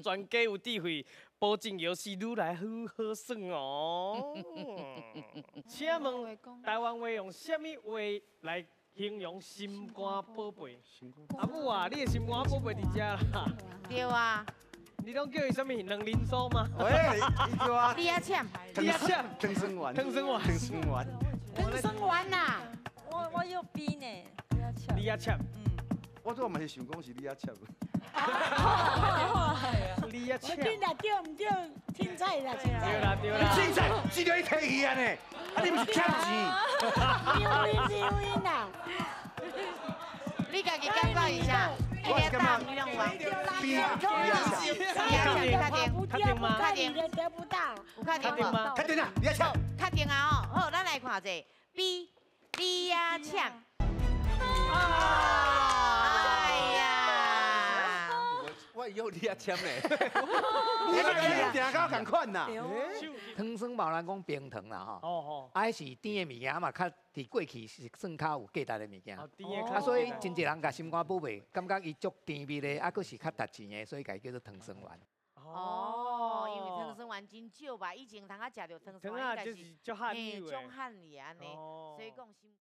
全家有智慧，保證遊戲愈來愈好耍哦。請問台灣話用啥物話來形容心肝寶貝？阿母啊，你的心肝寶貝佇遮啦。對啊。你攏叫伊啥物？兩輪酥嗎？喂，你叫我。李阿倩。李阿倩。糖酸丸。糖酸丸。糖酸丸。糖酸丸呐。我有 B 呢。李阿倩。李阿倩。嗯。我拄嘛是想講是李阿倩。李阿倩。對啦，對毋對？凊彩啦，凊彩。對啦對啦。凊彩，只著伊提去按呢，啊你毋是欠錢。沒有因沒有因啦。你家己感覺一下。我是感覺 B 李阿倩，確定？確定嗎？確定。得不到。有確定無？確定啊，李阿倩。確定啊吼，好，咱來看者 B 李阿倩。哎呀！我有李阿倩呢。你個定到仝款啦。糖酸嘛，人講冰糖啦吼。啊，彼是甜的物件嘛，較佇過去是算較有價值的物件。啊，所以真濟人共心肝寶貝，感覺伊足甜蜜的，啊，閣是較值錢的，所以共伊叫做糖酸丸。哦，因為糖酸丸真少吧？以前通啊食著糖酸丸，應該是足罕有的。足罕的按呢，所以講心。